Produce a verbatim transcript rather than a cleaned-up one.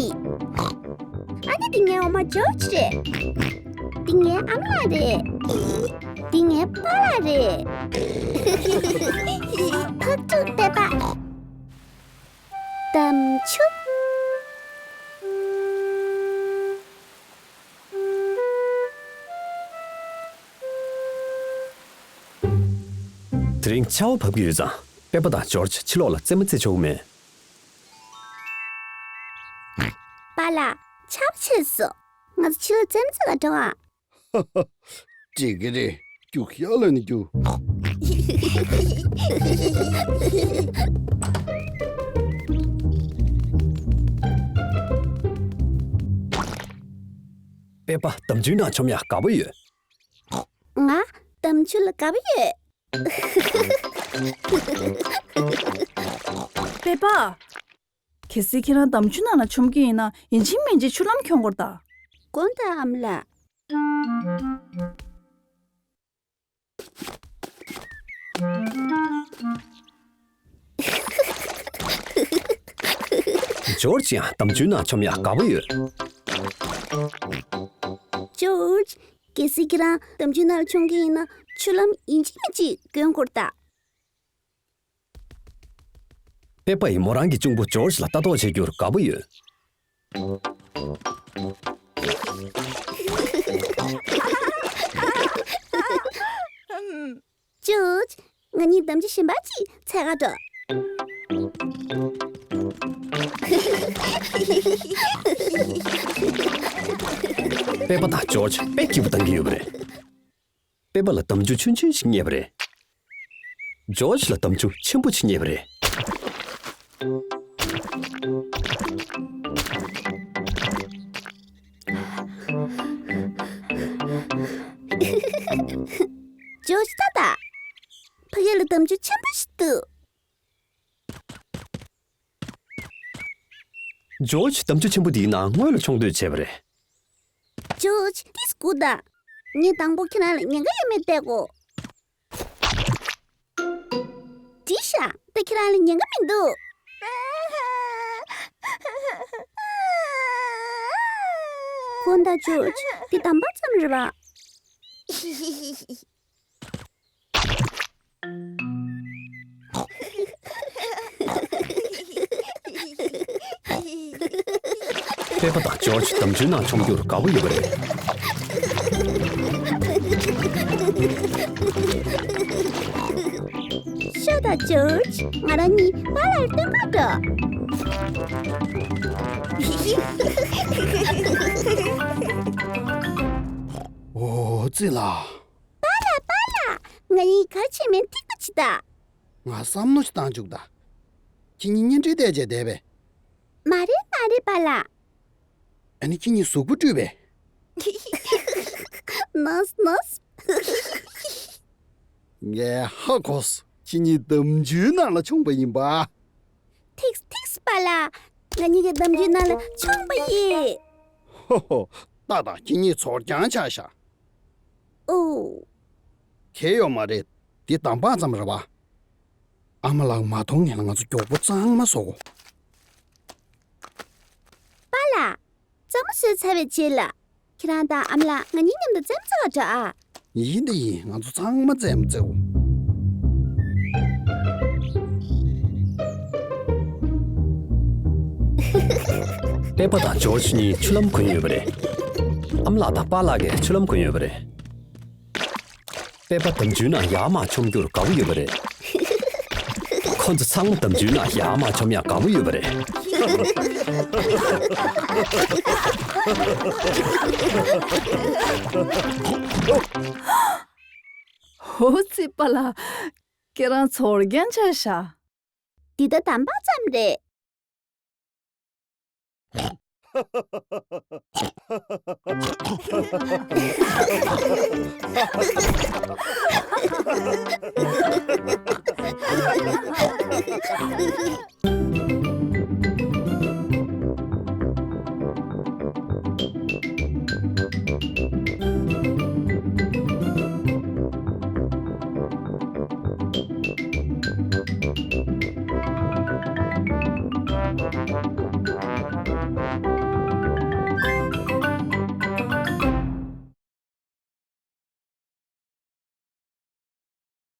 ཨ་ནི་འདི་ངའི་འོག་མ་ཇོརྗ་རེད། འདི་ངའི་ཨ་མ་ལགས་རེད། འདི་ངའི་པཱ་ལགས་རེད། ཕག་ཕྲུག་པད་པ། དམ་ཆུ། དེ་རིང་ཆར་པ་བབས་ཀྱི་ཡོད་ཙང་། པད་པ་དང་ཇོརྗ་ཕྱི་ལོགས་ལ་རྩེད་མོ་རྩེ་ཆོག་གི་མེད། པཱ་ལགས། ཆར་པ་ཆད་སོང་། ང་ཚོ་ཕྱི་ལོགས་རྩེད་མོ་རྩེ་ག་འགྲོ་ཨ། འགྲིག་གི་རེད། རྒྱུགས་ཤར་ལ་ནི་རྒྱུགས། པད་པ་འདམ་ཆུའི་ནང་མཆོང་ཡག་དགའ་པོ་ཡོད། ང་འདམ་ཆུ་ལ་དགའ་པོ་ཡོད། པད་པ། གལ་སྲིད་ཁྱེད་རང་འདམ་ཆུ་ནང་ལ་མཆོང་གི་ཡིན་ན། ཡིན་གཅིག་མིན་གཅིག་ཆུ་ལྷམ་གྱོན་དགོས་རེད་ད། དགོངས་དག་ཨ་མ་ལགས། ཇོརྗ་ཡང་འདམ་ཆུའི་ནང་མཆོང་ཡག་དགའ་པོ་ཡོད། ཇོརྗ། གལ་སྲིད་ཁྱེད་རང་འདམ་ཆུའི་ནང་ལ་མཆོང་གི་ཡིན་ན། ཆུ་ལྷམ་ཡིན་གཅིག་མིན་གཅིག་གྱོན་དགོས་རེད་ད། པད་པ་ཡིས་མོ་རང་གི་གཅུང་པོ་ཇོརྗ་ལ་ལྟ་རྟོག་བྱེད་རྒྱུར་དགའ་པོ་ཡོད། ཇོརྗ། ང་གཉིས་འདམ་ཆུ་གཞན་པ་ཅིག་འཚོལ་ག་འགྲོ། པད་པ་དང་ཇོརྗ་དཔེ་སྐྱིད་པོ་བཏང་གི་ཡོད་པ་རེད། པད་པ་ལ་འདམ་ཆུ་ཆུང་ཆུང་ཞིག་རྙེད་པ་རེད། ཇོརྗ་ལ་འདམ་ཆུ་ཆེན་པོ་ཞིག་རྙེད་པ་རེད། ཇོརྗ་ལྟ་ད། ཕ་གི་ལ་འདམ་ཆུ་ཆེན་པོ་ཞིག་འདུག་ཇོརྗ་འདམ་ཆུ་ཆེན་པོ་འདིའི་ནང་སྔོན་ལ་མཆོང་འདོད་བྱས་པ་རེད། ཇོརྗ། ཏིས་སྒུག་དང་། ངས་དང་པོ་ཁྱེད་རང་ལ་ཉེན་ཁ་ཡོད་མེད་བལྟ་དགོས། འགྲིག་ཤག་ད་ཁྱེད་རང་ལ་ཉེན་ཁ་མི་འདུག་དགོངས་དག་ཇོརྗ། འདི་དམ་པ་ཙམ་རེད་པ། པད་པ་དང་ཇོརྗ་འདམ་ཆུའི་ནང་མཆོང་རྒྱུར་དགའ་པོ་ཡོད་པ་རེད། ཤོག་དང་ཇོརྗ། ང་རང་གཉིས་པཱ་ལགས་ལ་སྟོན་ག་འགྲོ། འོ་ཙི་ལ། པཱ་ལགས། པཱ་ལགས། ང་གཉིས་ག་རེ་བྱས་མིན་ཐིག་པ་བྱེད་དང་། ང་བསམ་མནོ་ཞིག་བཏང་བཅུག་ད། ཁྱེད་གཉིས་གཉེན་འཕྲད་བལྟས་བྱས་བསྡད་པས། མ་རེད་མ་རེད་པཱ་ལགས། ཨ་ནི་ཁྱེད་གཉིས་གཟུགས་པོ་བཀྲུས་པས། ནོས་ནོས། ངས་ཧ་གོ་སོང་། ཁྱེད་གཉིས་འདམ་ཆུའི་ནང་ལ་མཆོངས་པ་ཡིན་པ། ཐིགས་ཐིགས་པཱ་ལགས། ང་གཉིས་ཀྱིས་འདམ་ཆུའི་ནང་ལ་མཆོངས་པ་ཡིན། ཧོ་ཧོ། ཏག་ཏག་ཁྱེད་གཉིས་ཚོར་རྐྱང་ཆགས་ཤག་ཨོ། གལ་ཡོད་མ་རེད། འདི་དམ་པ་ཙམ་རེད་པ། ཨ་མ་ལགས་མ་མཐོང་སྔོན་ལ་ང་ཚོ་མགྱོགས་པོ་གཙང་མ་བཟོ་དགོས། པཱ་ལགས། གཙང་མ་བཟོས་ཚར་བའི་རྗེས་ལ། ཁྱེད་རང་དང་ཨ་མ་ལགས་ང་གཉིས་མཉམ་དུ་རྩེད་མོ་རྩེ་ག་འགྲོ་ཨ། ཡིན་ད་ཡིན། ང་ཚོ་ཚང་མ་རྩེད་མོ་རྩེའོ། པད་པ་དང་ཇོརྗ་གཉིས་ཆུ་ལྷམ་གོན་ཡོད་པ་རེད། ཨ་མ་ལགས་དང་པཱ་ལགས་ཀྱིས་ཆུ་ལྷམ་གོན་ཡོད་པ་རེད། པད་པ་འདམ་ཆུའི་ནང་ཡར་མར་མཆོང་རྒྱུར་དགའ་པོ་ཡོད་པ་རེད། ཁོ་ཚོ་ཚང་མ་འདམ་ཆུའི་ནང་ཡར་མར་མཆོང་ཡག་དགའ་པོ་ཡོད་པ་རེད། ཧོ་ཙི་པཱ་ལགས། ཁྱེད་རང་ཚོར་རྐྱང་ཆགས་ཤག་འདི་ད་དམ་པ་ཙམ་རེད།